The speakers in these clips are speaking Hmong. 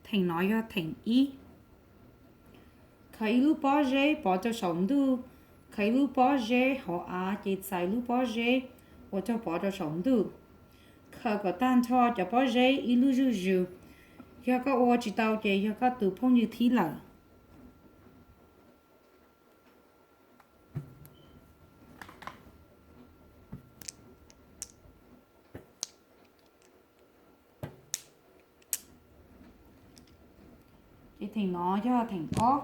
Theem no yog theem ib. Khaws ib lub pob zeb pov rau saum ntuj, khaws ib lub pob zeb hauv av ces txais lub pob zeb uas cog pov rau saum ntuj. Khaws kom tag nrho cov pob zeb ib lub zuj zus. Yog koj ua tsis tau ces yog koj tus phooj ywg thib lawm. Ces theem no yog theem ob.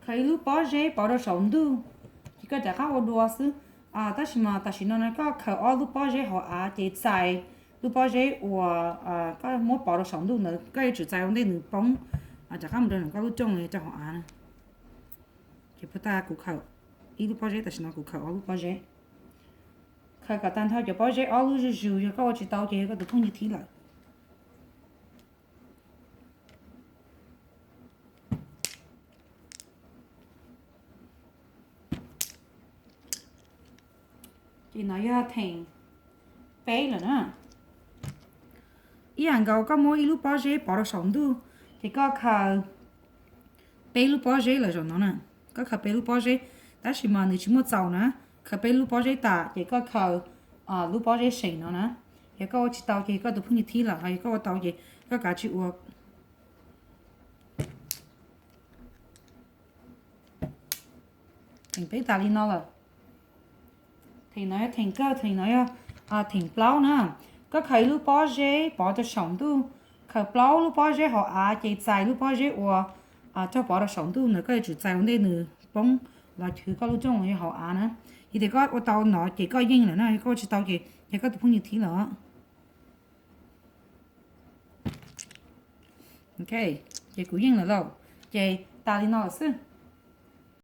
Khaws ib lub pob zeb pov rau saum ntuj, ces koj rov qab ua dua xwb. Tab sis mas tam sim no no koj khaws ob lub pob zeb hauv av ces txais lub pob zeb uas koj muab pov rau saum ntuj ntawd, koj yuav tsum txais ua ntej nws poob rov qab mus rau nws koj lub rooj rau hauv av na. Ces puag ta kuv khaws ib lub pob zeb, tam sim no kuv khaws ob lub pob zeb. Khaws kom tag nrho cov pob zeb ob lub zuj zus, yog koj ua tsis tau ces yog koj tus phooj ywg thib lawm. Ces no yog theem peb lawm na. Ib yam nkaus koj muab ib lub pob zeb pov rau saum ntuj, ces koj khaws peb lub pob zeb lawm zaum no na. Koj khaws peb lub pob zeb, tab sis mas nws tsis muaj txaus na. Khaws peb lub pob zeb tas ces koj khaws lub pob zeb seem no na. Yog koj ua tsis tau ces koj tus phooj ywg thib lawm, ho yog koj ua tau ces koj kav tsij ua. Theem peb tas li no lawm. Theem no yog theem kawg, theem no yog theem plaub na. Koj khaws ib lub pob zeb pov rau saum ntuj, khaws plaub lub pob zeb hauv av ces txais lub pob zeb uas cog pov rau saum ntuj ntawd, koj yuav tsum txais ua ntej nws poob los chwv koj lub rooj uas yog hauv av na. Yog tias koj ua tau no ces koj yeej lawm na, yog koj ua tsis tau ces yog koj tus phooj ywg thib lawm. Ok, ces kuv yeej lawm lauj. Ces tas li no lawm xwb.